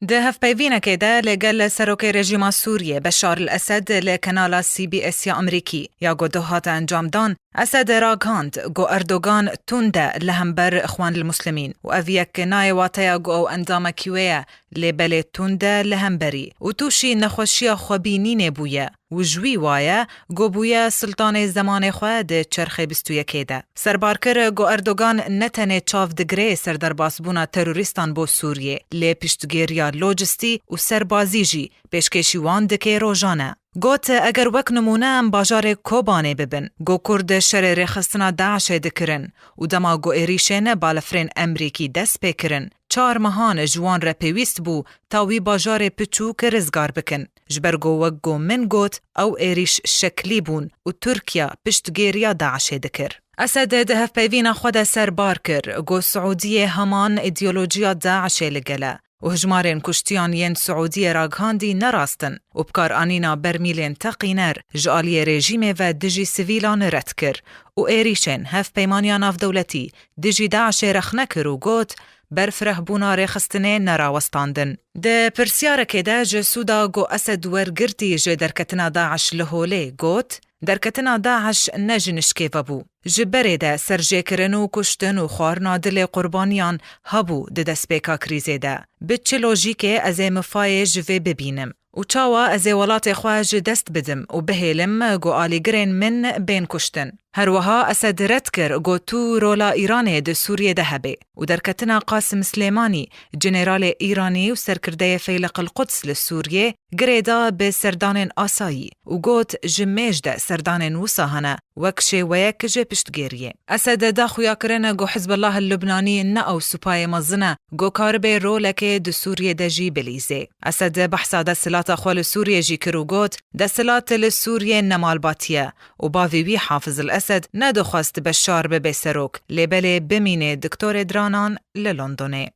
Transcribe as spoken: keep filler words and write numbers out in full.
Di hevpeyvînekê de li gel serokê rejîma Sûriyê Beşar el Esed li kanala C B S ya Amerîkî ya ku doh hate encamdan, Esed ragihand ku Erdogan tund e li hember Ixwan el Muslimîn û ev yek nayê wateya ku ew endamekî wê ye, lê belê tund e li hemberî û tûşî nexweşiya xwebînînê bûye û ji wî waye ku bûye siltanê zemanê xwe di çerxê bîst û yekê de. Serbar kir ku Erdogan ne tenê çav digirê ser derbasbûna terorîstan bo Sûriyê, lê piştgiriya lojistî û serbazî jî pêşkêşî wan dike rojane. Got, eger wek nimûne em bajarê Kobanê bibin, ku Kurd şerê rêxistina DAIŞê dikirin û dema ku êrîşên balefirên Emrîkî dest pê kirin, çar mehan ji wan re pêwîst bû ta wî bajarê piçûk rizgar bikin. Ji ber ku wek ku min got, ew êrîş şeklî bûn û Tirkiye piştgiriya DAIŞê dikir. Esed di hevpeyvîna xwe de serbar kir, ku Siûdiyê heman îdeolojiya DAIŞê li gel e û hijmarên kuştiyan yên Siûdiyê ragihandî ne rast in û bikaranîna bermîlên teqîner ji aliyê rejîmê ve dijî sivîlan red kir û êrîşên hevpeymaniya navdewletî dijî DAIŞê rexne kir û got, berfirehbûna rêxistinê nerawestandin. Di pirsyarekê de ji sûda ku Esed wergirtî ji derketina DAIŞ li holê got, derketina DAIŞ ne ji nişkê ve bû. Ji berê de serjêkirin û kuştin û xwarina dilê qurbaniyan hebû di destpêka krîzê de. Bi çi lojîkê ez ê mifayê ji vê bibînim? Û çawa ez ê welatê xwe ji dest bidim û bihêlim ku alîgirên min bên kuştin? Her wiha Esed red kir ku tu rola Îranê di Sûriyê de hebe û derketina Qasim Silêmanî, jeneralê Îranî û serkirdeyê Feyleq el Quds li Sûriyê, girêda bi serdanên asayî û got, ji mêj de serdanên wisa hene wek şêweyek ji piştgiriyê. Esed da xuyakirin ku Hizbullah li Lubnanî ne ew supayê mezin e ku karibê rolekê di Sûriyê de jî bilîzê. Esed behsa desthilata xwe li Sûriyê jî kir û got, desthilat li Sûriyê ne malbatî ye û bavê wî Hafiz el Esed nedixwest Beşar bibe serok, lê belê bimîne doktorê diranan li Londonê.